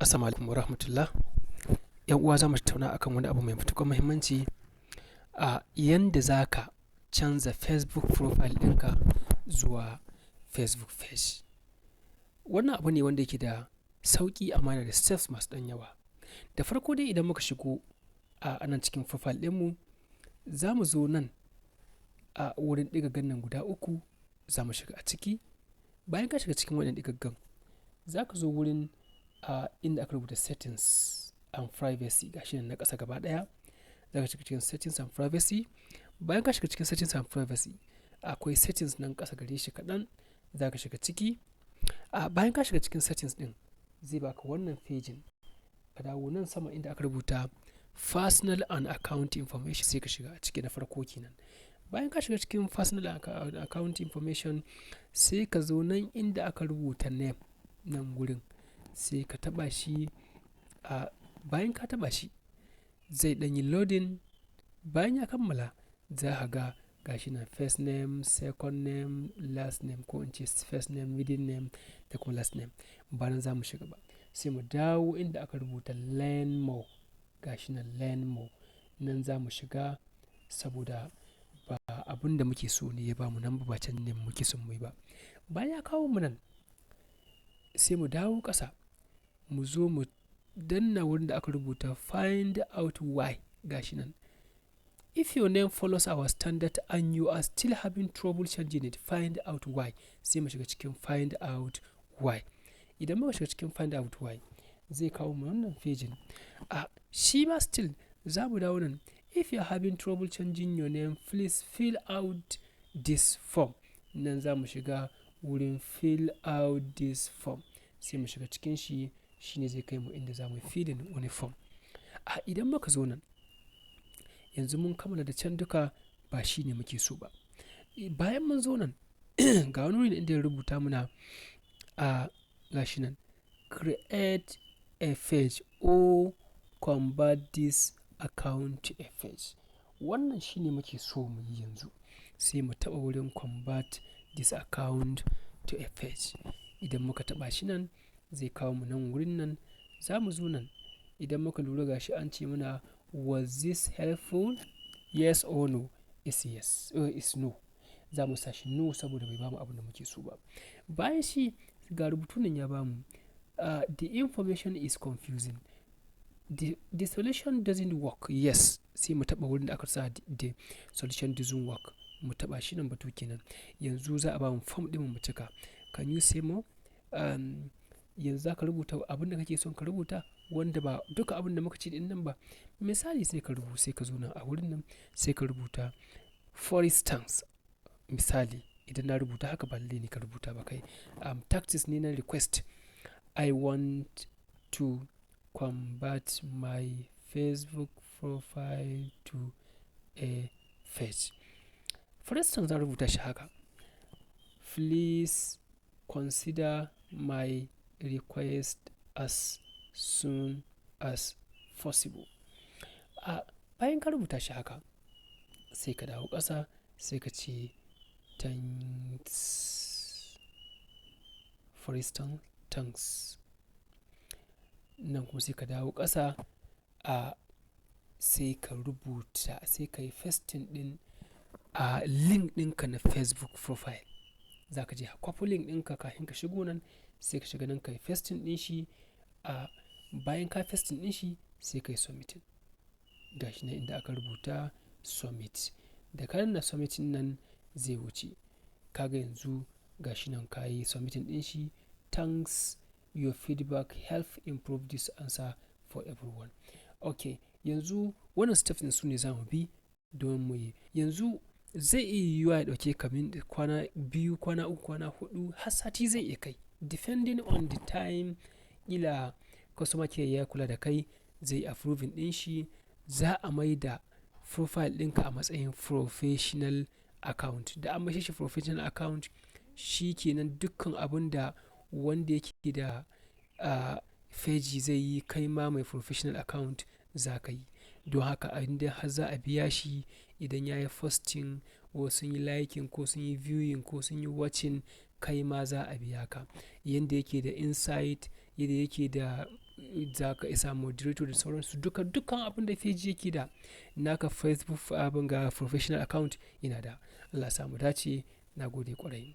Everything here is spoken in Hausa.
Assalamu alaikum warahmatullah. ‘Yan uwa, za mu tattauna akan wani abu mai matuƙar muhimmanci, a yanda za ka canza Facebook profile ɗinka zuwa Facebook page. Wannan abu ne wanda yake da sauƙi, amma yana da steps masu ɗan yawa. Da farko dai, idan muka shigo a nan cikin profile ɗinmu, za mu zo nan a wurin ɗigaggan nan guda uku, za mu shiga a ciki. Bayan ka shiga cikin wannan ɗigaggan, za ka zo wurin a inda aka rubuta "Settings and privacy", ga shi nan na ƙasa gaba ɗaya. Za ka shiga cikin "Settings and privacy". Bayan ka shiga cikin "Settings and privacy", akwai "Settings" nan ƙasa gare shi kaɗan, za ka shiga ciki. Bayan ka shiga cikin "Settings" ɗin, zai baka wannan fejin. Ka dawo nan sama inda aka rubuta "Personal and account information", sai ka shiga a ciki, na farko kenan. Bayan ka shiga cikin "Personal and account information", sai ka zo nan inda aka rubuta "Name", nan wurin, sai ka taɓa shi. Bayan ka taɓa shi, zai ɗan yi loading. Bayan ya kammala, za ka ga gashi nan first name, second name, last name, ko in ce first name, middle name da kuma last name. Ba nan za mu shiga ba. Sai mu dawo inda aka rubuta "Learn more", gashi nan "Learn more", nan za mu shiga saboda ba abun da muke so ne ya bamu nan ba, ba can ne muke son muyi ba. Bayan ya kawo mu nan, sai mu dawo ƙasa, mu zo mu danna wurin da aka rubuta "Find out why", gashi nan. "If your name follows our standard and you are still having trouble changing it, find out why." Sai mu shiga cikin "Find out why". Idan muka shiga cikin "Find out why", zai kawo mu wannan fejin. Shi ma still za mu dawo nan. "If you are having trouble changing your name, please fill out this form." Nan za mu shiga wurin "Fill out this form". Sai mu shiga cikin shi, shine zai kai mu inda za mu filling wani form. Idan muka zo nan, yanzu mun kammala da can duka, ba shi ne muke so ba. Bayan mun zo nan, ga wani wuri inda ya rubuta muna a gashi nan "Create a page or convert this account to a page". Wannan shine muke so mu yi yanzu. Sai mu taɓa wurin "Convert this account to a page". Idan muka taɓa shi nan, zai kawo mu nan wurin nan. Za mu zo nan. Idan muka lura, gashi an ce muna "Was this helpful? Yes or no?" Is yes, is no. Za mu sa shi no saboda bai bamu abin da muke so ba. Bayan shi, ga rubutun nan ya bamu. "The information is confusing. The solution doesn't work." Yes. Sai mu taɓa wurin da aka sa "The solution doesn't work". Mu taɓa shi nan, batu kenan. Yanzu za a bamu form ɗin mu cika. "Can you say more?" Yanzu za ka rubuta abin da kake son ka rubuta, wanda ba duka abin da muka ce ɗin nan ba. Misali, sai ka rubuta, sai ka zo nan a wurin nan, sai ka rubuta "For instance". Misali, idan na rubuta haka, ba lallai ne ka rubuta ba kai. Tactics ne na request. "I want to convert my Facebook profile to a page." For instance, zan rubuta shi haka. "Please consider my request as soon as possible." Bayan ka rubuta shi haka, sai ka dawo ƙasa, sai ka ce "Thanks". For instance, "Thanks". Nan kuma sai ka dawo ƙasa, sai ka rubuta, sai ka yi pasting ɗin a link ɗinka na Facebook profile. Za ka je ka kwafi link ɗinka kafin ka shigo nan, sai ka shiga nan ka yi pasting ɗin shi. Bayan ka pasting ɗin shi, sai ka yi submitting. Gashi nan inda aka rubuta "Submit". Da ka danna "Submit" nan, zai wuce. Kaga yanzu gashi nan ka yi submitting ɗin shi. "Thanks, your feedback help improve this answer for everyone." Okay, yanzu wannan steps ɗin su ne za mu bi don mu yi. Yanzu zai iya yiwuwa ya ɗauke ka kwana 2, kwana 3, kwana 4, har sati zai iya kai. Depending on the time ƙila customer care ya kula da kai, zai approving ɗin shi, za a mai da profile ɗinka a matsayin professional account. Da an maishe shi professional account, shi ke nan dukkan abun da wanda yake da page zai yi, kai ma mai professional account za ka yi. Don haka a inda har za a biya shi idan ya yi posting ko sun yi liking ko sun yi viewing ko sun yi watching, kai ma za a biya ka. Yanda yake da insight, yadda yake da Za ka isa moderator da sauransu. Duka dukkan abin da page yake da naka Facebook abin ga professional account yana da. Allah sa mu dace. Na gode ƙwarai.